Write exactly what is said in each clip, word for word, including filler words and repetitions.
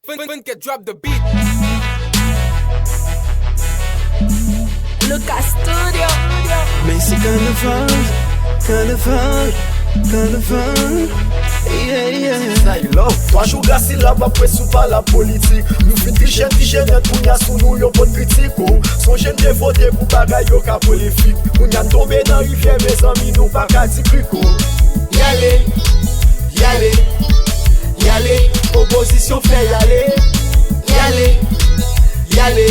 Fun, fun, get drop the beat. Lucas Studio. Men se kanaval, kanaval, kanaval. Yeah, yeah. Twa jou Grasilab ap pwes sou pala politik. Nou fin triche, triche nèt, kounya sou nou yo pot kritik, oh. Sonje n te vote pou bagay yo ka pwolefik. Kounya n tonbe nan rivyè, mezanmi, nou pa ka di krik, oh. Y ale, y ale, y ale, opozisyon fè y ale. Y ale, y ale,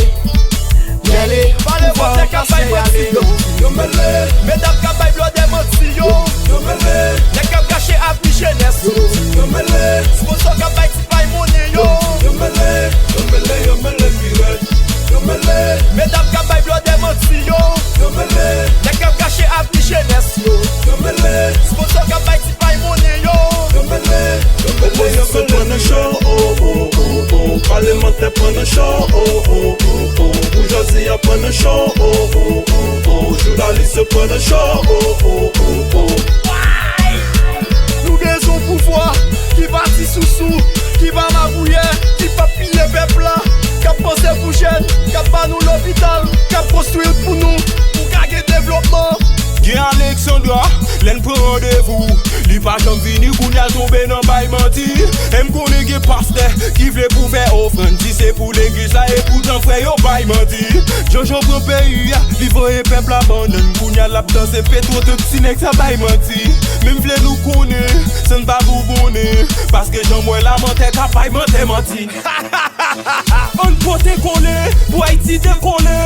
y ale. Pale vòtè k ap bay manti yo. Yo mele. Medam k ap bay blòdè manti yo. Yo mele. Nèg k ap gache avni jenès yo. Yo mele. Sponsò k ap bay ti pay monnen yo. Yo mele, yo mele, yo mele pi rèd. Yo mele. Medam k ap bay blòdè manti yo. Yo mele. Nèg k ap gache avni jenès yo. Yo mele. Sponsò k ap bay ti pay monnen yo. Yo mele, yo mele, yo mele. Opozisyon pran nan cho, oh, oh, oh, oh. Palmantè pran nan cho, oh, oh, oh, oh. Boujwazi a pran nan cho, oh, oh, oh, oh. Jounalis yo pran nan cho, oh, oh, oh, oh. Nou bezwen pouvwa ki pa ti sousou, ki pa magouyè, ki p ap piye pèp la, k ap panse pou jèn, k ap ba nou lopital, k ap konstwi wout pou nou, pou ka gen devlopman. Gen Alexandra, lè n pran randevou, li pa janm vini, kounya l tonbe nan bay manti. E m konnen gen pastè ki vle pou fè ofrann, di se pou legliz la, e poutan frè yo bay manti. Jojo pran peyi a, li voye pèp la bannann, kounya l ap danse petwo, tout ti nèg sa bay manti. Men m vle nou konnen, san n pa boubonnen, paske jan m wè la, mantè k ap bay mantè manti. Ann pote kole pou Ayiti dekole.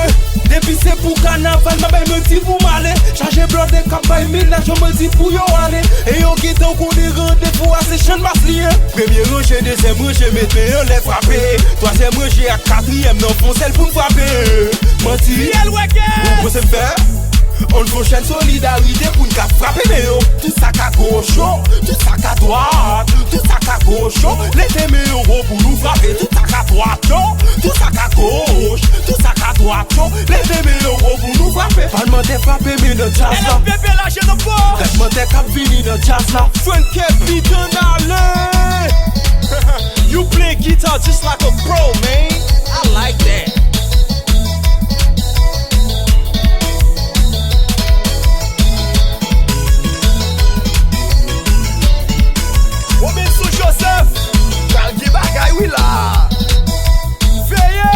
Depi se pou kanaval, m ap bay manti pou m ale. Chaje blòdè k ap bay menaj yo manti pou yo ale. E yo gentan konnen randevou a se Channmas li ye. Premye ranje, dezyèm ranje, mete anlè, frape. Twazyèm ranje ak katriyèm nan fon sèl pou n frape. Manti. Ou panse m fè? Ann fè yon chèn solidarite pou n ka frape men yo. Tout sa k a goch yo, tout sa k a dwat, tout sa k a goch yo, leve men yo wo pou nou frape. Tout sa k a dwat yo, tout sa k a goch, tout sa k a dwat yo, leve men yo wo pou nou frape. Palmantè frape men nan djaz la. L M P P la, je ne pas. Palmantè k ap vini nan djaz la. Frank Kevin ale. You play guitar just like a pro, man. I like that. Robinson Joseph, pral gen bagay wi la. Veye!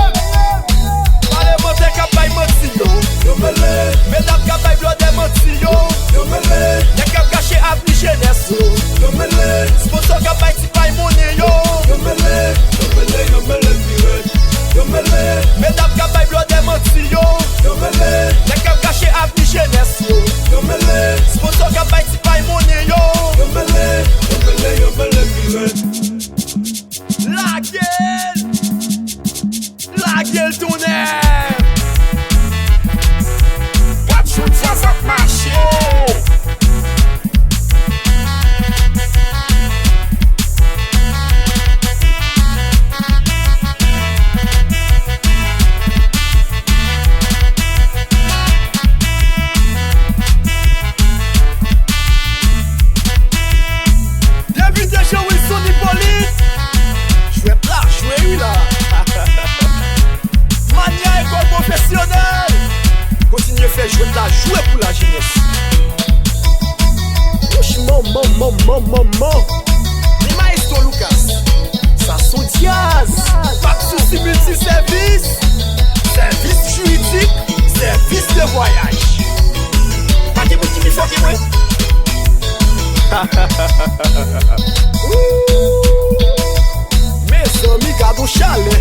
Palmantè k ap bay manti yo. Yo mele. Medam k ap bay blòdè manti yo. Yo mele. Nèg k ap gache avni jenès yo. Yo mele. Sponsò k ap bay ti pay monnen yo. Yo mele, yo mele, yo mele pi rèd. Yo mele. Medam k ap bay blòdè manti yo. Yo mele. Nèg k ap gache avni jenès yo. Yo mele. Sponsò k ap bay ti pay monnen yo. Yo mele, yo mele, yo mele pi rèd. Lage l! Lage l tonnè! Wap sou djaz ap mache! Depite Jean Wilson Hyppolite, jwèt la jwe wi la. Manya Ekòl Pwofesyonèl, kontinye fè jwèt la jwe pou lajenès. Wouch, manman, manman, manman. Men Maestro Lucas, sa s on djaz. Pa t sousi miltisèvis, sèvis jiridik, sèvis de vwayaj. Pa gen moun ki pi fò ke mwen. Woo! Mezanmi, gad on chalè.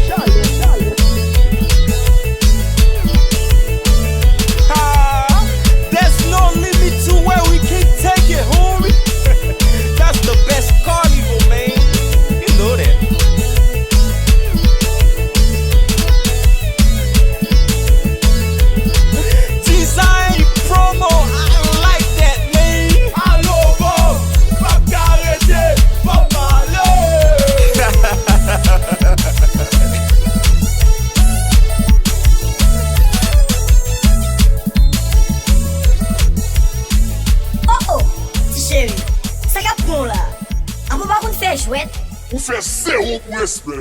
Ah, there's no limit to where we can take it, homie. That's the best carnival, man. You know that. Design promo, I like that, man. Alo, Bob, pa ka rete, pa pale. Ewo pou respè.